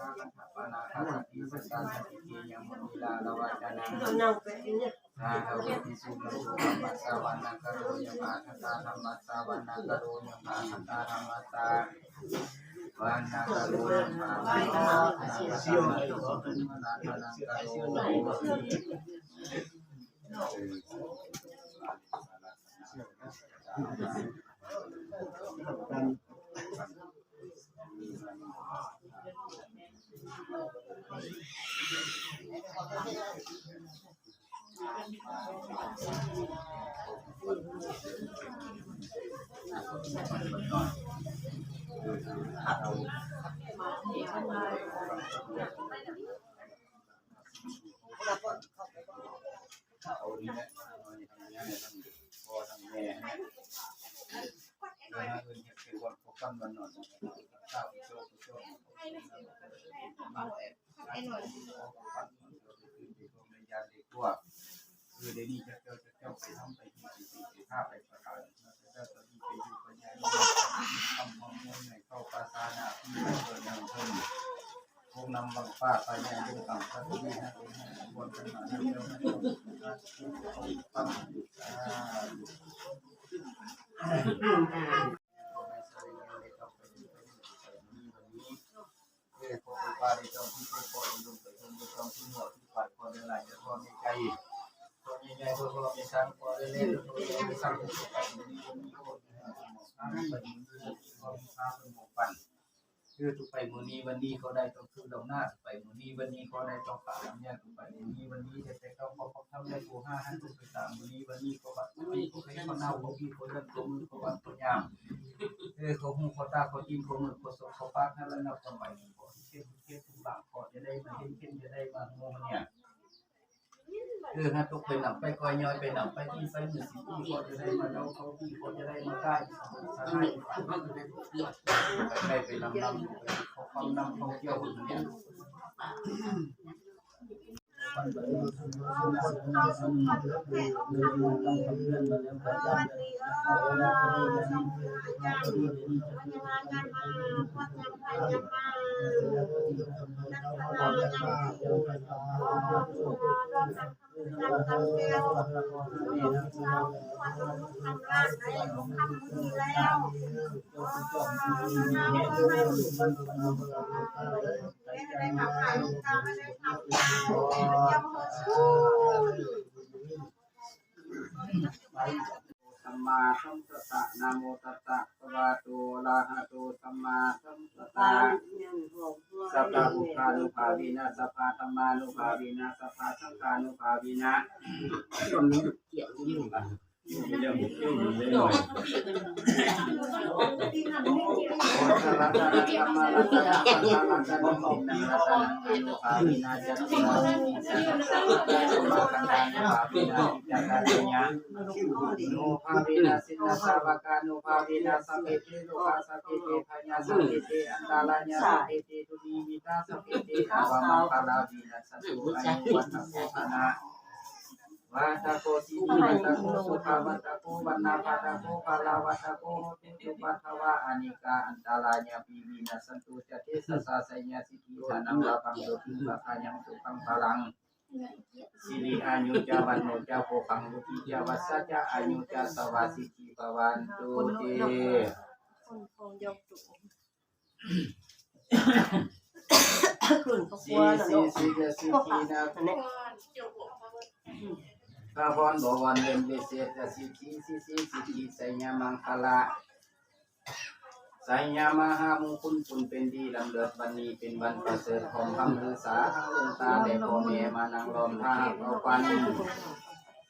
ຄາຄັນທະປານາຄາສະຕິສັດຕາສະຕິເກຍັງມຸນີລາລະວະຈະນັງ ສາທະວິພິສຸເມສຸທຳມັດສະວະນະກະໂຕ ຍະຖາທັດຖະທຳມັດສະວະນະກະໂຕ ຍະຖາທັດຖະທຳມັດສະວະນະກະໂຕ ຍະຖາທັດຖະທຳມັດສະວະນະກະໂຕ ຍະຖາທັດຖະທຳມັດສະວະນະກະໂຕ ເອີ ຂໍໄປປາໄດ້ຈອງທີ່ເປັນພໍ່ເປັນລຸງໄປເຖິງໄດ້ຈອງທີ່ຫົວທີ່ປາກ ຂໍເດີຫຼາຍຈະພໍ່ໃຫຍ່ໃຈ ພໍ່ໃຫຍ່ໃຫຍ່ ພໍ່ພໍ່ແມ່ຊ່າງ ພໍ່ເດີເລກ ພໍ່ເດີແມ່ຊ່າງ ເອີ ທຸກໄປມື້ນີ້ວັນນີ້ຂໍໄດ້ຕ້ອງຄືລອງໜ້າ ທຸກໄປມື້ນີ້ວັນນີ້ຂໍໄດ້ຕ້ອງປາກນ້ຳຍາ ທຸກໄປມື້ນີ້ວັນນີ້ແຕ່ເຈົ້າຂໍຂອບທຳແດ່ຜູ້ຫ້າຫັ້ນ ທຸກໄປຕາມມື້ນີ້ວັນນີ້ຂໍບັດ ຂໍໃຫ້ຂໍໜາວ ຂໍບີ ຂໍເລື່ອນ ຂໍມື ຂໍວັນ ຂໍຍາມ ເອີ ຂໍຫູ ຂໍຕາ ຂໍຕີນ ຂໍມື ຂໍສົກ ຂໍປາກ ໃຫ້ລະງັບກຳໄປ ຂໍເຂັ້ມເຂັ້ມທຸກບາງ ຂໍຈະໄດ້ມາເຫັນ ເຂັມຈະໄດ້ມາຮູ້ມາເນຍ ເອີ ຫາຕົກໄປນຳ ໄປກ້ອຍຍ້ອຍໄປນຳ ໄປທີ່ໄປມືສິບປີ ຂໍຈະໄດ້ມາເດົາເຂົ້າປີ ຂໍຈະໄດ້ມາກາຍສະຫາຍ ໄປໄປນຳນຳ ໄປເຂົ້າຄວາມນຳເຂົ້າກ່ຽວເນຍ ສຳມາສຳພຸດທັດສະ ນະໂມຕັດສະ ພະຄະວະໂຕ ອະລະຫະໂຕ ສຳມາສຳພຸດທັດສະ ສັບພະພຸດທານຸພາເວນະ ສັບພະທຳມານຸພາເວນະ ສັບພະສັງຄານຸພາເວນະ ໂອທະລັດຕະນະ ທຳມະລັດຕະນະ ສັງຄະລັດຕະນະ ອານຸພາເວນະ ຈະຕຸມາ ໂນພາເວນະ ສິດທະສາວະການຸພາເວນະ ສັບເພເຕ ໂລກາ ສັບເພເຕ ພະຍາ ສັບເພເຕ ອັນຕະລາຍະ ສັບເພເຕ ດຸນນິມິຕາ ສັບເພເຕ ອະວະມັງຄະລາ ວິນາສະຕຸ ອາຍຸ ວັນນະ ໂພຊະນະ ວັດຕະໂກ ສິລິວັດຕະໂກ ສຸຂະວັດຕະໂກ ວັນນະວັດຕະໂກ ພະລະວັດຕະໂກ ໂຫຕຸ ສຸປັດຖະວາ ອະເນກາ ອັນຕະລາຍາ ວິນາສັນຕຸ ຈະ ເຕຊະສາ ໄຊຍະສິດທິ ທະນັງ ລາພັງ ໂຊຕິ ພະຄະຍັງ ສຸຂັງ ພະລັງ ສິລິ ອາຍຸ ຈະ ວັນໂນ ຈະ ໂພຄັງ ວຸດທິ ຈະ ວັດສະ ຈະ ອາຍຸ ຈະ ສະວາ ສິດທິ ພະວັນຕຸ ເຕ ຄືນຄອບຄົວນັ້ນເນາະ ສິດທິ ສິດທິ ພະພອນ ບໍວອນ ເລີນ ວິເສດ ສິດທິ ສິດທິ ສິດທິ ໄຊຍະມັງຄະລະ ໄຊຍະມະຫາມຸງຄຸນ ບຸນເປັນດີ ລຳເລີດ ວັນນີ້ເປັນວັນປະເສີດ ຂອງຄຳລືສາ ທັງລຸງຕາ ແລະ ພໍ່ແມ່ ມານັ່ງລ້ອມ ຖ້າຫາກເອົາປັນ ເ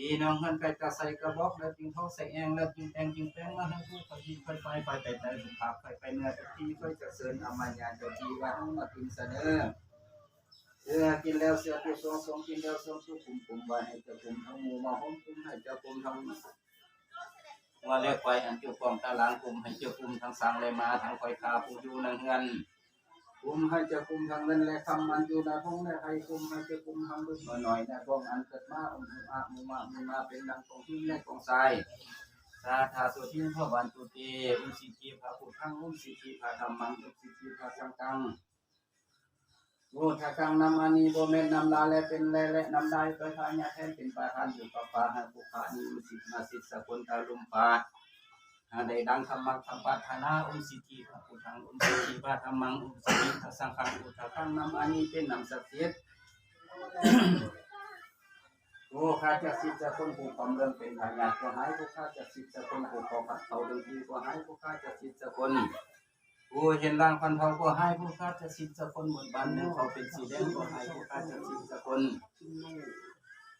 ທີ່ນ້ອງເຮືອນໄປຕາໃສ່ກະບອກ ແລ້ວຈຶ່ງເຜົາໃສ່ແອ່ງ ແລ້ວຈຶ່ງແຕ່ງຈຶ່ງແປງມາໃຫ້ຜູ້ຂ້ອຍທີ່ຂ້ອຍໄປ ໄປໄປໃຕ້ ຜູ້ພາກໄປເໜືອທຸກທີ່ ຂ້ອຍຈະເຊີນອາມາຍາເຈົ້າທີ່ວ່າເຮົາມາຂຶ້ນສະເໜີ ເສື້ອກິນແລ້ວເສື້ອຕົວສອງ ສອງກິນແລ້ວສອງຕົວ ກຸມກຸມໄວ້ໃຫ້ເຈົ້າກຸມທັງໝູ່ມາໂຮມ ກຸມໃຫ້ເຈົ້າກຸມທັງ ງົວແລະຄວາຍອັນເຈົ້າຄອງຕາລາງ ກຸມໃຫ້ເຈົ້າກຸມທັງຊ້າງແລະມ້າ ທັງຂ້ອຍຂ້າຜູ້ຢູ່ໃນເຮືອນ ກຸມໃຫ້ເຈົ້າກຸມທັງເງິນແລະຄຳ ອັນຢູ່ໃນທົ່ງໃນໄຮ່ ກຸມໃຫ້ເຈົ້າກຸມທັງລູກນ້ອຍໆໃນທ້ອງ ອັນເກີດມາອຸມອາມຸມາມຸມາ ເປັນດັ່ງກອງຫີນແລະກອງຊາຍ ສາທາໂສທິພະວັນຕຸເຕ ອຸມສິດທິພະພຸດທັງ ອຸມສິດທິພະທຳມັງ ອຸມສິດທິພະສັງຄັງ ໂອທະກັງ ນ້ຳອັນນີ້ບໍ່ແມ່ນນ້ຳລາ ແລະເປັນແລ ແລະນ້ຳລາຍໄປພາຍາແທນ ເປັນປະທານຢູ່ກັບຟ້າ ໃຫ້ຜູ້ຂ້ານີ້ມີສິດມາສິດສະກົນຕາລຸມປາດ ໃຫ້ໄດ້ດັ່ງຄຳມັກຄຳປາດຖະໜາ ອຸມສິດທິພະພຸດທັງ ອຸມສິດທິພະທຳມັງ ອຸມສິດທິພະສັງຄັງ ໂອທະກັງ ນ້ຳອັນນີ້ເປັນນ້ຳສັກສິດ ໂອຄາຈະສິດສະຄົນ ຜູ້ຄວາມເລື່ອງເປັນພະຍາດກໍຫາຍ ຜູ້ຄາຈະສິດສະຄົນ ຜູ້ເຂົ້າພັດເຂົ້າເລື່ອງທີ່ກໍຫາຍ ຜູ້ຄາຈະສິດສະຄົນ ຜູ້ເຫັນລາງພັນເຜົ່າກໍຫາຍ ຜູ້ຄາຈະສິດສະຄົນ ບົດບານໜຶ່ງເຂົາເປັນສີແດງກໍຫາຍ ຜູ້ຄາຈະສິດສະຄົນ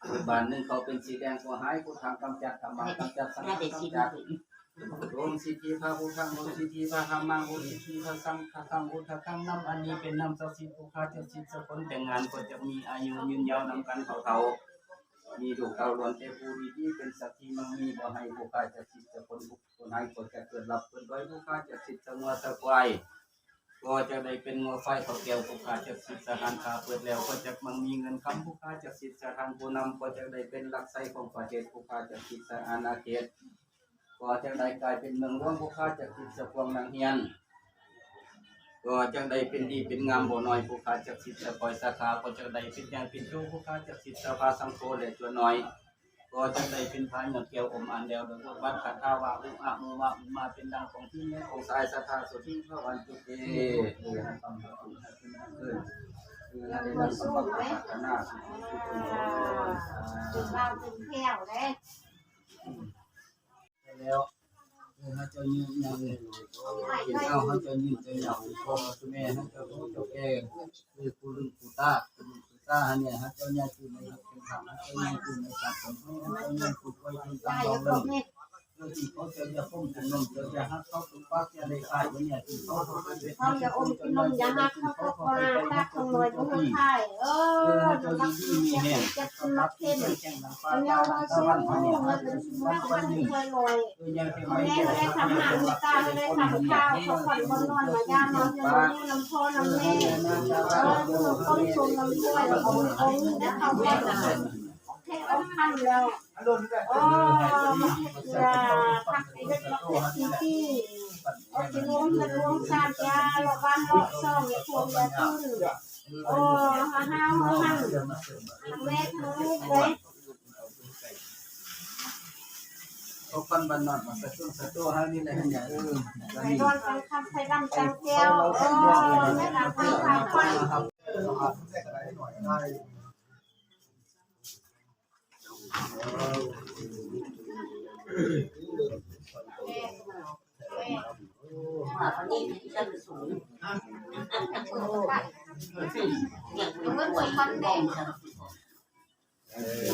ບົດບານໜຶ່ງເຂົາເປັນສີແດງກໍຫາຍ ພຸດທັງກຳຈັດ ທຳມັງກຳຈັດ ສັງຄັງກຳຈັດ ໂອມສິດທິພະພຸດທັງ ໂອມສິດທິພະທຳມັງ ໂອມສິດທິພະສັງຄັງ ໂອທະກັງ ນ້ຳອັນນີ້ເປັນນ້ຳສັກສິດ ຜູ້ຄາຈະສິດສະຄົນ ແຕ່ງງານກໍຈະມີອາຍຸຍືນຍາວນຳກັນເທົ່າເທົ່າ ມີລູກເຕົ້າລ້ວນແຕ່ຜູ້ດີໆ ເປັນສັກທີ່ມັງມີ ບໍ່ໃຫ້ຜູ້ຄາຈະສິດສະຄົນ ຜູ້ໃດກໍຈະເກີດລັບເກີດລວຍ ຜູ້ຄາຈະສິດສະງົວສະຄວາຍ ກໍຈະໄດ້ເປັນງົວຄວາຍເຂົ້າແກ້ວ ຜູ້ຄາຈະສິດສະຫານ ຂ້າເປີດແລ້ວກໍຈະມັງມີເງິນຄຳ ຜູ້ຄາຈະສິດສະຫານ ຜູ້ນຳກໍຈະໄດ້ເປັນຫຼັກໄຊຂອງປະເທດ ຜູ້ຄາຈະສິດສະອານາເຂດ ກໍຈະໄດ້ກາຍເປັນເມືອງຫຼວງ ຜູ້ຄາຈະສິດສະພວງນັກຮຽນ ກໍຈະໄດ້ເປັນດີເປັນງາມບໍ່ໜ້ອຍ ຜູ້ຄາຈະສິດສະຄອຍສາຂາ ກໍຈະໄດ້ເປັນໃຫຍ່ເປັນໂຕ ຜູ້ຄາຈະສິດສະພາສັງໂຄ ແລະຈວນໜ້ອຍ ກໍຈະໄດ້ເປັນພາຍອດແກ້ວອົມອານແລ້ວ ໂດຍບົດບາດຄາຖາວ່າ ອຸອາມຸມາອຸມາ ເປັນດັ່ງຂອງທີ່ແມ່ຂອງສາຍ ສາທາໂສທິພະວັນຕຸເຕ ເອີ ໃຫ້ຄຳຮັກເພິ່ນໃຫ້ເພິ່ນເກີດ ເອີ ໃຫ້ໄດ້ດັ່ງຄຳປາດຖະໜາ ເປັນລາວເປັນແກ້ວເດ້ ແລ້ວ ເອີ ເຮົາເຈົ້າຢືນຍັງເລີຍ ເປັນເອົາ ເຮົາເຈົ້າຢືນເຈົ້າຍາວ ພໍ່ເຈົ້າແມ່ ເຮົາເຈົ້າໂຕເຈົ້າແກ່ ຄືຜູ້ລຸ້ນຜູ້ຕາ ຜູ້ລຸ້ນຜູ້ຕາຫັ້ນແຫຼະ ເຮົາເຈົ້າຍາຢູ່ໃນເຮັດເປັນທາງ ເຮົາເຈົ້າຍາຢູ່ໃນສາກອນ ເຮົາເຈົ້າຍາຜູ້ປ່ວຍຢູ່ຕາມດອງເລີຍ ເຈົ້າຈຶ່ງເຂົາເຈົ້າຢ່າຄົມກິນນົມ ເຈົ້າຢ່າຮັກເຂົາ ຕົກປາກຢ່າໄດ້ຂາຍ ບໍ່ແນ່ຈຶ່ງເຂົາເຂົາເປັນເປັດ ເຂົາຢ່າອົມກິນນົມ ຢ່າຮັກເຂົາ ເຂົາກໍຫາຕາຂອງໜ້ອຍບໍ່ເຄີຍຂາຍ ເອີ ເອີ ເຈົ້າຢູ່ດີມີແຮງ ຈັກຊິມັກເຄັນ ເຂົາຍາວເຮົາສູງ ເງິນເປັນສິບລ້ານ ເພິ່ນເຄີຍລອຍ ເອີ ຍາວເທົ່າ ແມ່ເອີຍ ທຳມາເມດຕາເອີຍ ທຳຂ່າວ ເຂົາຂວັນບໍ່ນອນມາຢາມມາເຮືອນ ມາຢູ່ນຳພໍ່ນຳແມ່ ເອີ ຢູ່ນຳຕົ້ນຊົມນຳກ້ວຍ ເອົາເງິນໄດ້ເຂົ້າໄປ ແທ້ອອກຄຳແລ້ວ ໂອ້ ມາເຮັດເພື່ອພັກເຮັດມາເຮັດທີ່ທີ່ ໂອ້ ຊິລົງເຮືອນລົງຊານ ຢ່າເລາະບ້ານເລາະຊ່ອງ ຢ່າທ່ວມຢ່າທຶນ ໂອ້ ຫາຫາຫາຫັ້ນ ທັງແມ່ທັງລູກເດ້ ພວກຄົນບ້ານນອກມາສະຈຸນສະໂຕເຮົານີ້ແຫຼະ ເອີ ໄປນອນກາງຄ່ຳ ໄປດຳກາງແກ້ວ ໂອ້ ແມ່ນນາງ ເອີ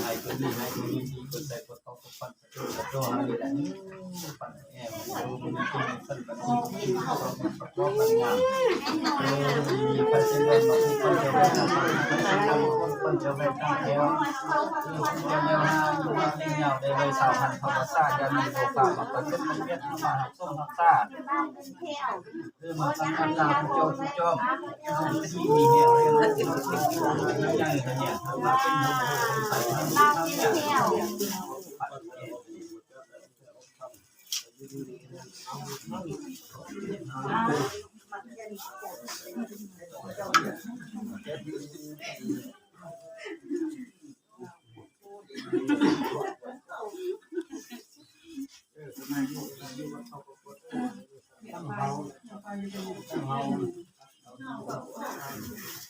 ໃຫ້ເພິ່ນມີ ໃຫ້ເພິ່ນມີທີ່ເພິ່ນໄດ້ ເພິ່ນຕ້ອງປົກປັກ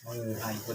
ເອີ ໃຫ້ເພິ່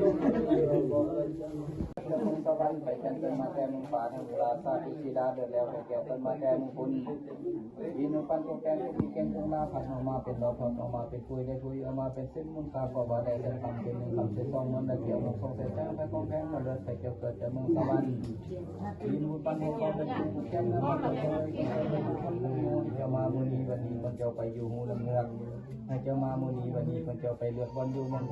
ສະຫວັນໄປແຕ່ງເປັນມາແຕ່ເມືອງຟ້າ ທັງລາຊາທິດທິດາເດີດແລ້ວ ໄປແກ່ເພິ່ນມາແຕ່ເມືອງພຸ້ນ ມີໜູປັນຕົວແປງ ມີແກງກົງນາ ຜັດອອກມາເປັນດອກ ຜັດອອກມາເປັນປຸຍ ໄດ້ປຸຍອອກມາເປັນເສັ້ນ ມູນຄ່າກໍວ່າໄດ້ແສນຄຳ ເປັນໜຶ່ງຄຳເສດສອງໝື່ນ ໄດ້ກ່ຽວນົກສອງແສນ ແສນໄປຂອງແພງ ມາເລີດໄປກ່ຽວເກີດແຕ່ເມືອງສະຫວັນ ມີບຸນປັນໃຫ້ເຂົາເປັນຜູ້ແຄມນຳ ເຈົ້າມາມື້ນີ້ວັນນີ້ ເພິ່ນເຈົ້າໄປຢູ່ຮູນ້ຳເງືອກ ໃຫ້ເຈົ້າມາມື້ນີ້ວັນນີ້ ເພິ່ນເຈົ້າໄປເລືອກບ່ອນຢູ່ບ່ອນ